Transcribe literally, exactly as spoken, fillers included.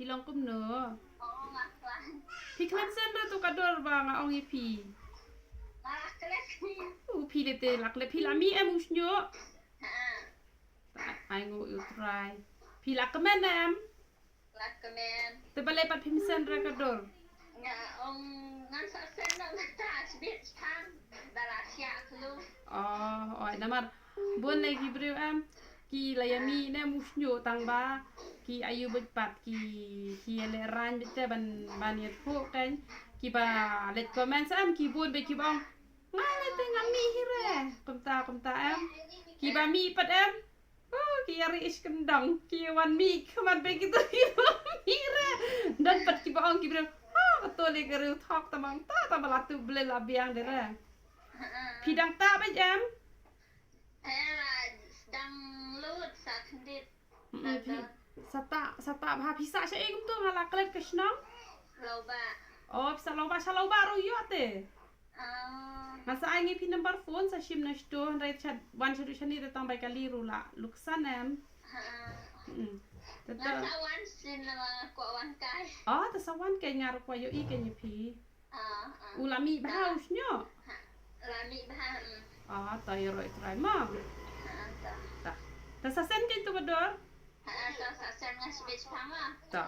Phi long kumno? Phi klet send re to ka dur ba nga ong ïa phi. U phi leh te la klet, phi la mih em u shñiuh? Ai ngu ïa u trai. Phi la kmen em? La kmen. Te balei pat phim send re ka dur? Nga ong ngan sa send na mata sbit tang da la siak lu. Oh, oi namar bun lei ki briew em ki la ïa mih ne mu shñiuh tang ba ki ayu bit pat ki ki leh rain bit te ban ban ïa phu kein ki ba leh comment em ki bun be ki ba ong nga leh te nga mih hi re kumta kumta em ki ba mih pat em. Oh, ki ïa ri ish kendang ki wan mih khmat be ki tu ki ba mih re. Dan pat ki ba ong ki briew. Oh, ka tu le ka riu thok tamang ta ta ba la tu ble la biang de re. Phi dang ta ba em? Era dang lut sa khndit. Mm, phi sa ta sa ta ba phi sa sha e kum tu nga la klet ka shnong. Loba. Oh, phi sa loba sha loba ru ïoh te. Nga sa ai ngi phi number phone sa shim na shto hynrei chat wan shadu shani da tang bai kali ru la luksan em. Mm. Tata. Nga sa wan sin na ko wan kai. Oh, ta sa wan kai nga ru kwa yo i kai ni phi. U la mih bha u shñiuh. La mih bha. Ah, ta ïa roi trai ma. Ta. Ta sa send kein tu ba dur. Ta sa send nga sbit pha ma. Ta.